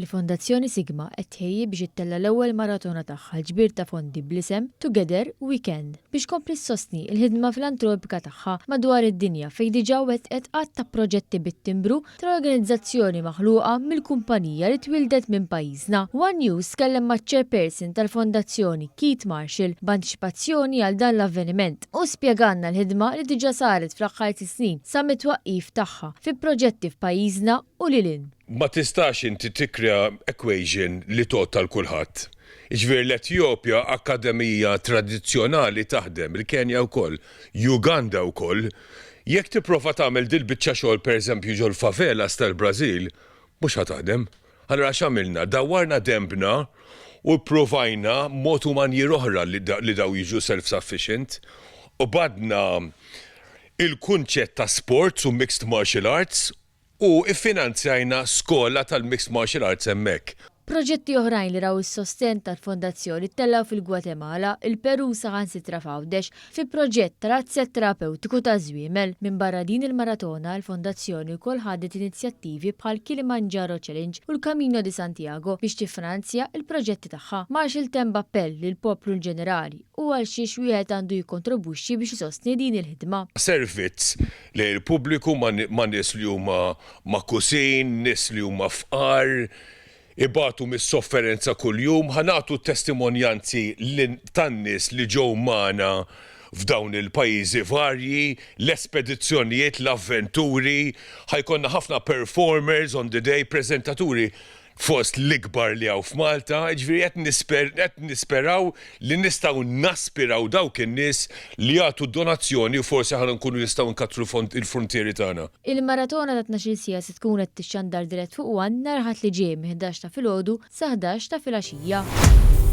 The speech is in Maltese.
Il-Fondazzjoni Sigma qed tħejji biex ittella' l-ewwel maratona tagħha għall-ġbir ta' fondi bl-isem Together We Can biex tkompli ssostni l-ħidma filantropika tagħha madwar id-dinja fejn diġà wettqet għadd ta' proġetti bit-timbru tal-organizzazzjoni maħluqa mill-kumpanija li twieldet minn pajjiżna. One News tkellem maċ-Chairperson tal-Fondazzjoni Keith Marshall b'antiċipazzjoni għal dan l-avveniment u spjegalna l-ħidma li diġà saret fl-aħħar snin sa mit-twaqqif tagħha fi proġetti f'pajjiżna u lil hinn. Ma tistax inti tikkrea equation li tgħodd għal kulħadd. Jiġifieri l-Etjopja akkademija tradizzjonali taħdem, il-Kenja wkoll, Uganda wkoll. Jekk tipprova tagħmel dil-biċċa xogħol pereżempju ġol-favelas tal-Brażil, mhux ħa taħdem. Allura x'għamilna? Dawwarna denbna u ppruvajna mod u manjier oħra li dawn jiġu self-sufficient. Qbadna il-kunċett ta' sports u mixed martial arts U ffinanzjajna skola tal-mixed martial arts hemmhekk. Proġetti oħrajn li raw is-sostenn tal-Fondazzjoni ttellgħu fil-Gwatemala, il-Perù u saħansitra f'Għawdex fi proġett tal-azzett terapewtiku taż-żwiemel. Minbarra din il-maratona, il-Fondazzjoni wkoll ħadet inizjattivi bħal Kilimanjaro Challenge u l-Camino de Santiago biex tiffinanzja l-proġetti tagħha. Marshall temm b'appell lill-poplu inġenerali u għal xiex wieħed għandu jikkontrobwixxi biex isostni din il-ħidma. Servizz lejn il-pubbliku ma' nies li huma magħkusin, nies li huma fqar, ibatu mis-sofferenza kuljum. Ħa nagħtu t-testimonjanzi tan-nies li ġew magħna f'dawn il-pajjiżi varji, l-espedizzjonijiet, l-avventuri. Ħa jkollna ħafna performers on the day, preżentaturi fost l-ikbar li hawn f'Malta, jiġifieri qed nisper qed nisperaw li nistgħu naspiraw dawk in-nies li jagħtu donazzjoni u forsi aħna nkunu nistgħu nkattru l-fruntieri tagħna. Il-maratona ta' 12-il siegħa se tkun qed tixxandar dirett fuq one nhar Ħadd li ġej minn 11 ta' filgħodu sa 11 ta' filgħaxija.